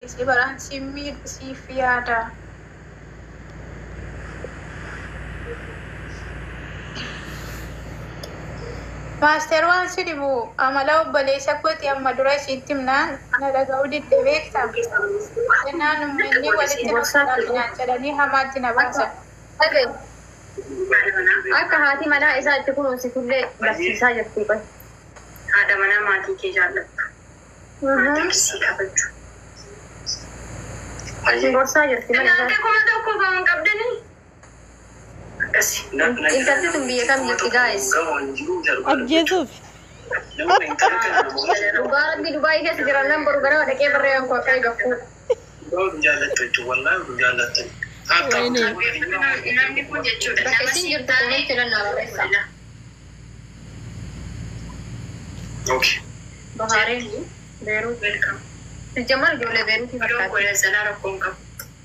Si baraan si miidhu siif yaada. Maaster waan si dhibu amala obboleessa kooti amma dura isiitti himnaan na dhaga'uu didde beekta. Jennaan ummanni walitti nu Gorsaa fuudhaa ture. naan jedhanii hamaatti na baasan. Dhaga'i. Akka haati manaa isaa itti kunuunsitullee barsiisaa jirti qoy. Haadha manaa maatii kee jaallattu. Maatiin sii kabaju. Si gorsaa jirti mana Naante isaa. 1000 kan qabdanii. Akkasi. Intalti tun biyya kam jirti guys? Ajjeesuuf. Dhugaa rabbi Dubaayii keessa jiran nan boru ganama dhaqee barree kan koo akka eegafu. Wayne. Namni kun jechuudha. Bakka Nama isin siif jirtu taane comment filannaa barreessaa. Bahaareen, Beeruut. Welcome. Sijjamar ijoollee Beeruutii Iddoo fakkaatti. gola sanaa rakkoon qabu.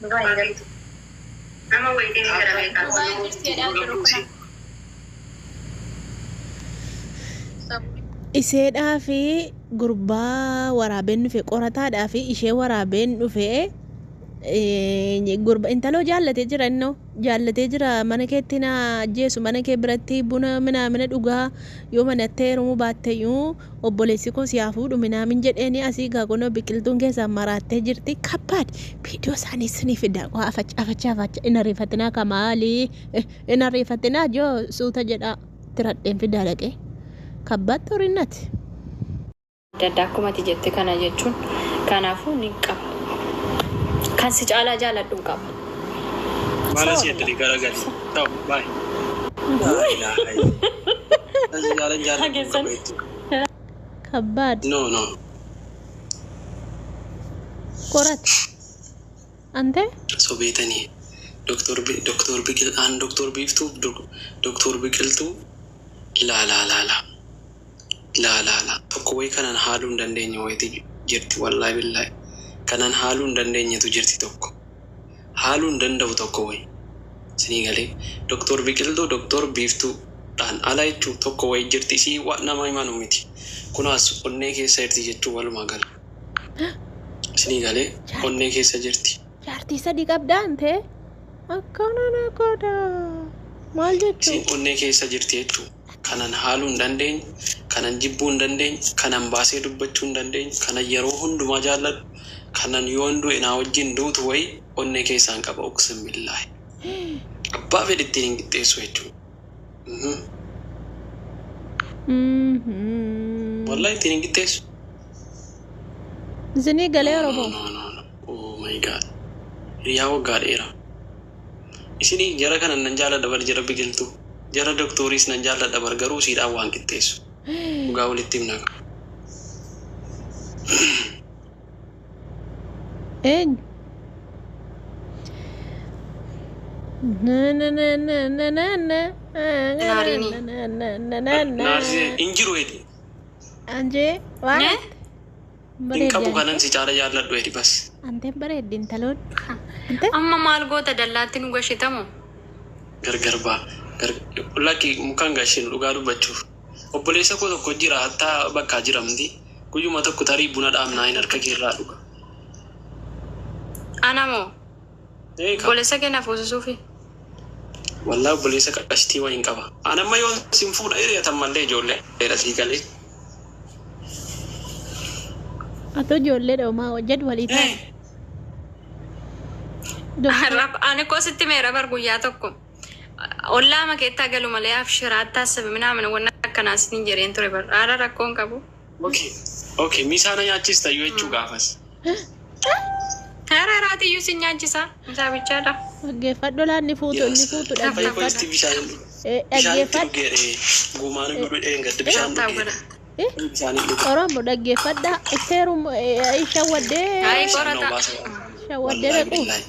Dubaay hin galtu. Nama wayitiin gara meeqaa. Dubaay jirti jedhaa jiru kuna. Iseedhaa fi gurbaa waraabeen dhufe qorataadhaa fi ishee waraabeen dhufe gurba intaloo jaallatee jira innoo jaallatee jira mana keetti na ajjeesu mana kee biratti buna minaamina dhugaa yoo manatti heerumuu baatteyyuu obboleessi koo si haa fuudhu minaamin jedheeni asii gaa kunoo biqiltuun keessaan maraattee jirti kabbaad viidiyoo isaanii isinii fida afacha afacha afacha hin ariifatinaa kamaalii hin ariifatinaa joo suuta jedhaa tiradheen fidaa dhaqee kabbaad xorinnati. Adda addaa akkuma ati jette kana jechuun kanaafuu nin qaba. Kan si caalaa jaaladhun qaba. Maala si eddili garagali. Ciao, bye. Laa ilaaha illallah. Kan si caalan jaalladhu hin Dhageessan. qabu jechuudha. Kabbaad. No, no. Qorat. Ante? Sobeetanii. Doktor Doktor Biqil aan Doktor Biiftuu Doktor Biqiltuu laa laa laa laa. Laa laa laa tokko wayi kanan haaluu hin dandeenye wayiti jirti wallahi billahi kanan haaluu hin dandeenyetu jirti tokko haaluu hin danda'u tokko wayi isinii galee Doktar Biqiltuu Doktar Biiftuu dhaan ala jechuu tokko wayi jirti isii wa nama himanu miti kunoo as onnee keessa jirti jechuu walumaa gala isinii galee onnee keessa jirti. Jaartii sadii qabdaa antee? Akkana na godha. Maal jechuu? Isiin onnee keessa jirti jechuu. Kanan haaluu hin dandeenye, kanan jibbuu hin dandeenye, kanan baasee dubbachuu hin dandeenye, kanan yeroo hundumaa jaalladhu, kanan yoon du'e naa wajjin duutu wayii onnee keessaan qaba uqsim billaahi. Abbaa fedhe ittiin hin qixxeessu jechuudha. Mhm. Wallahi ittiin hin qixxeessu. Isinii galee No, no, Oromoo. no, no, no. Oh my God. Hiriyaa waggaa dheeraa. Isinii jara kana nan jaaladha bar jara biqiltuu. Jara doktooriis nan jaalladha bar garuu siidhaan waan qixxeessu. Dhugaa walitti himna. Eenyu? Na na na na na na na na Naariini. na na na na na. Naarsisee hin jiru edi. Anjee waan Ne? Hin bareeddi qabu antee. kanan si caala jaalladhu edi bas. Anteen bareeddi intaloon. Antee. Amma maal goota dallaatti nu gashitamoo? Gargar baa. Lakki mukaan gashinu dhugaa dubbachuuf. Obboleessa koo tokko jira hattaa bakkaa jiramti. Guyyuma tokko tarii buna dhaabnaa hin harka keerraa dhuga. Ana moo? Ee kaa. Obboleessa kee na fuusisuufi? Wallahi obboleessa qashtii wayiin qaba. An amma yoon sin fuudha hiriyatan mallee ijoolleedha sii galee. Atoo ijoolleedha homaa hojjedhu walii ta'a. Doktor. Ani koo sitti meera bar guyyaa tokko. Ollaa makeettaa galu malee abshiraa taasifamu minaamin wanna akkanaa sin jedheen ture bar. Haala rakkoon qabu. Okay. Okay. Misaa na nyaachista iyyuu jechuu gaafas. Haara raatiyyuu sin nyaachisa. Misaa bichaadha. Dhaggeeffadhu laan ni fuutu inni fuutu Fayyoo dhaggeeffadhu. isti bishaan hin dhugu. Eh, Bishaan itti Dhaggeeffadhu. dhugee guumaan dhugee dheengadde bishaan Taa'u dhugee. godha. Eh, Bishaan hin dhugu. Oromo dhaggeeffadha. Itti heerumu shawwaddee Ayi Bishaan qorata. na obaasa. shawwaddee Wallaahi dhaquuf. billaahi.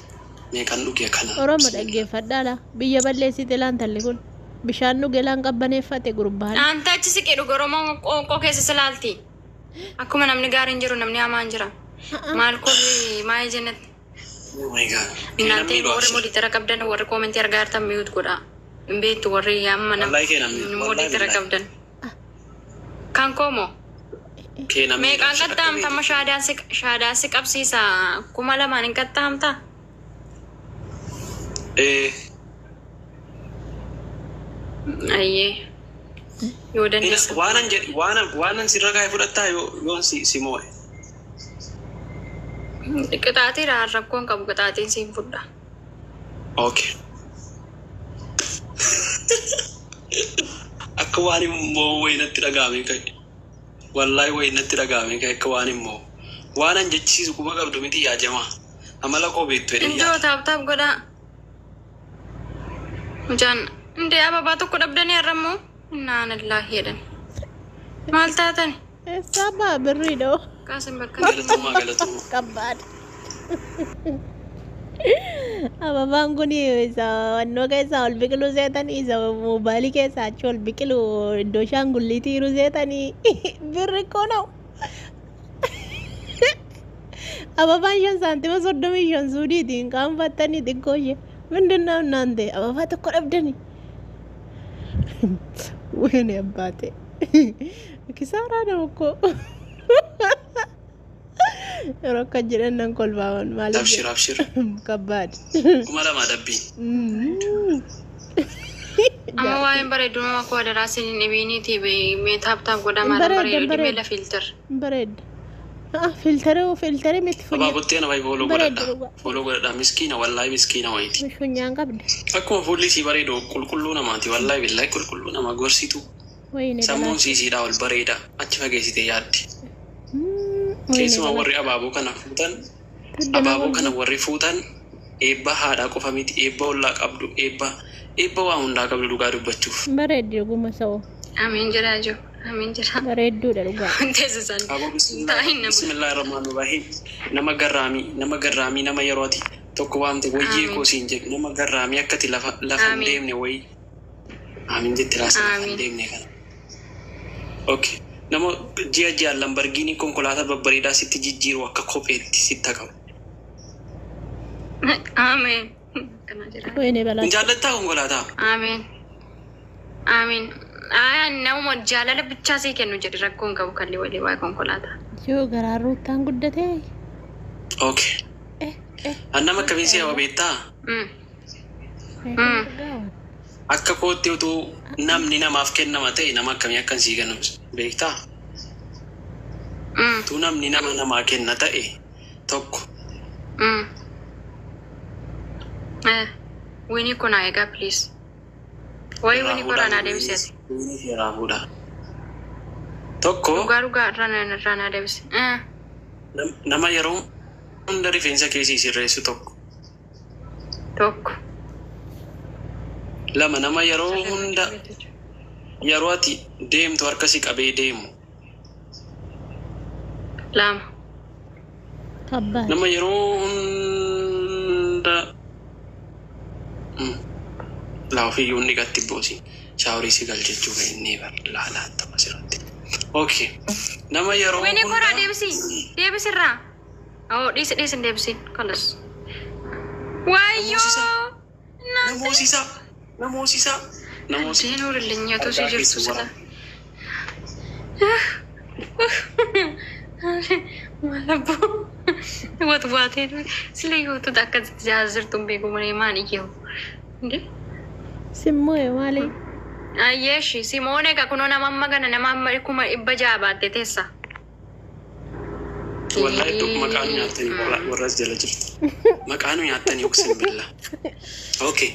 Meeqan dhuge kana. Oromo Bismillah. dhaggeeffadhaa la. Biyya balleessite laan talli kun. Bishaan dhuge laan qabbaneeffate gurbaan. Anta achi siqee dhuga Oromoon qoonqoo keessa si laalti. Akkuma namni gaariin jiru namni hamaan jira. Maal korri maayii jennatti. Oh my God. Kee እናንተ namni warri dhuabshe. moditara qabdan warri koomentii argaa jirtan mute godha. Hin beektu warri amma nam Wallahi kee namni. Wallahi moditara billahi. qabdan. Kan koo moo? Keenamee Meeqaan qaxxaamta amma shaadaan si qabsiisa 2000 hin qaxxaamta? Ee. Ayyee. Yoo dandeessa. Waanan jedhe waanan sirra kaa'e fudhattaa yoon si moo'e. Qixaatii rakkoon qabu qixaatiin siin fudha. Okay. Akka waan immoo wayii natti dhaga'ame ka'e. Wallaahi wayii natti dhaga'ame ka'e akka waan immoo. Waanan jechisiisu quba qabdu miti yaa jamaa. Amala koo beektu jedhee Injoo yaada. tap tap godhaa. Mucaan indee ababaa tokko dhabdanii har'ammoo innaan illaahi jedhan. Maal taatani? Eessaa baa birrii dhoo Qaasin bakka. Galatoomaa galatoomaa. qabbaadha. Ababaan kun isa wannoo keessaa ol biqilu seetanii isa moobaayilii keessaa achi ol biqilu iddoo shaangulliitii jiru seetanii birri koo na'u. Ababaan 5 saantima 35 suudiitiin qaanfattanii xiqqoo ishee ምንድን ነው እናንተ አበባ tokko dhabdanii? ወይኔ አባቴ ኪሳራ ነው እኮ yeroo akka jedhan nan kolfaaman maaliif Abshir abshir. ከባድ 2000 dabbii. Amma waa'een bareedummaa koo adaraa isin hin dhibiiniiti mee tap tap godhaa maal Bareeda, bareedu dhibee bareeda. la filter. Bareeda. Filter filter miti funyaan Abaabotteen abaay follow Bareeddu godhadha. dhugaa. Follow godhadha. Miskiina wallaahi miskiina wayiiti. Funyaan qabda. Akkuma fuulli isii bareedu qulqulluu namaati. Wallaahi billaahi qulqulluu nama gorsitu. Wayne Sammuun siisiidhaa ol bareeda. Achi fageessitee yaaddi. Keessumaa warri abaaboo kana fuutan abaaboo kana warri fuutan eebba haadhaa qofa miti, eebba ollaa qabdu, eebba waa hundaa qabdu dhugaa dubbachuuf. Bareeddi dhuguma sa'o. Amiin jedhaa jiru. Amiin jedhaa. Bareedduudha dhugaa. Teessisan. Aboo Taa'in nama. bismillaahi rahmaani rahiim, nama garraamii, nama garraamii, nama yeroo ati tokko waamte wayyee koo siin jedhu, nama garraamii akkati lafa lafa hin Amiin. deemne wayii amiin jette laasa lafa hin Amiin. deemne kana. Okay. Nama ji'a ji'aan Lamborghini konkolaataa babbareedaa sitti jijjiiru akka kopheetti sitti haqabu. Amiin. Akkana jedhaa. Wayne Hin balaa. jaallattaa konkolaataa? Amiin. Amiin. Aayaa nama jaalala bichaa sii kennu jedhi rakkoon qabu kalli walii waa'ee konkolaataa. Yoo garaan ruuttaan guddatee. Okay. Eh eh. An nama akkamiin si hawa beektaa? Akka kootti utuu namni namaaf kennama ta'e nama akkamii akkan sii kennu beektaa? Utuu namni nama namaa kenna ta'e tokko Winii kun haa egaa please. Wayii winii korraa naa deebisi. Winii seeraa fuudhaa. Tokko Dhugaa dhugaa irraa naa deebisi. Nama yeroo hunda rifeensa keessii sirreessu tokko. Tokko. Lama, nama yeroo hunda yeroo ati deemtu harka si qabee deemu. Lama. Kabbaadha. Nama yeroo hunda laa ofiiyyuu inni gatti boosi shaaworii si galchechuu kan inni bar laalaa tapha sirratti. Okay. Nama yeroo Winii koraa hunda deebisi. Deebisi irraa. Oo dhiisi dhiisi hin deebisiin. Kalas. Wayyoo. Nama hoosisaa. Nama hoosisaa. Nama hoosisaa. Seenuu rillinyaatu si jirtu sila. Maal abboo. Watwaatee sila yootu akkasitti jaazirtu hin beeku malee maan iyyahu. Simmoo maali? Ayyeeshi Simoon egaa kunoo nama amma gana nama amma 600,000 baattee teessa. Wallahi iddoo maqaa nu nyaattanii warra as jala jirtu. Maqaa nu nyaattanii uqsin billa. Okay.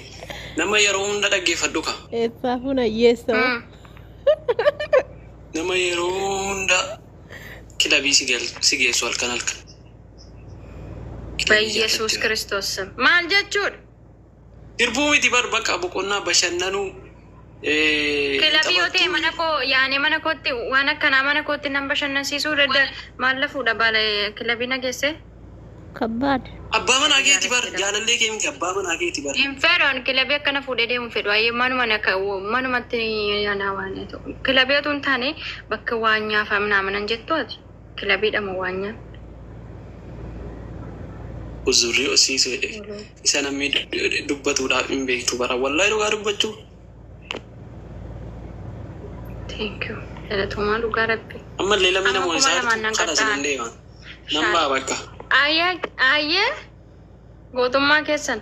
Nama yeroo hunda dhaggeeffadhu ka. Eessaa fuuna hiyyeessa. Nama yeroo hunda kilabii si geessu halkan halkan. Kilabii በኢየሱስ jaallatteera. ክርስቶስ ስም maal jechuudha? Sirbuu miti bar bakka boqonnaa bashannanuu. Kilabii yoo ta'e mana koo yaanee mana kootti waan akkanaa mana kootti nan bashannansiisuu danda'a. Maal lafuudha baala kilabii na geesse? Kabbaad. Abbaa manaa keeti bar jaalallee kee miti, abbaa manaa keeti bar. Hin fedhu kilabii akkana fuudhee deemu fedhu. Ayyee manuma manumatti anaa waan ta'u. Kilabii otoo hin taane bakka waan nyaafaa minaaman jettu ati. Kilabiidha moo waan nyaaf? Uzurrii osiisu jedhe. Isa namni dubbatuudhaaf hin beektu bara wallahi dhugaa dubbachuu. Thank you. Galatoomaa dhugaa rabbi. Ammallee lamni Amma namoonni 2000 isaa nan kanas qaxxa'an. nan deema. Nan ba'a bakka. Ayyee ayyee gootummaa keessan.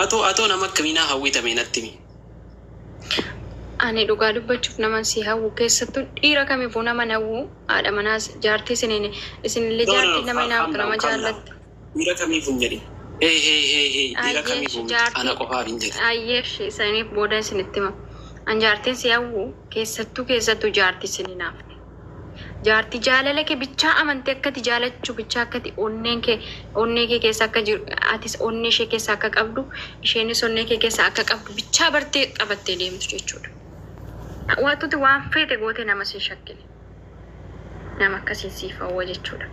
Atoo nama akkamii naa hawwitame natti himi. Ani dhugaa dubbachuuf nama si hawwu, keessattuu dhiira kamiifuu nama hawwu, haadha manaas jaartii isiniin isinillee No, no, jaartii no, nama calm hinaaftu down, nama calm down. jaallatte. Dhiira kamiifuu hin jedhin. Hey, hey, hey, hey, dhiira Ayyee kamiifuu miti. Ana jaartii qofaaf hin jedhin. ayyee isiniif booda isinitti hima. An jaartiin si hawwu keessattuu jaartii isin hinaafne. Jaartii jaalala kee bichaa amantee akkati jaalachuu bichaa akkati onneen kee onnee kee keessa akka jiru, atis onnee ishee keessa akka qabdu, isheenis onnee kee keessa akka qabdu bichaa bartee qabattee deemtu jechuudha. Waantuti waan feete goote nama sin shakkine. Nama akkasiin siif hawwa jechuudha.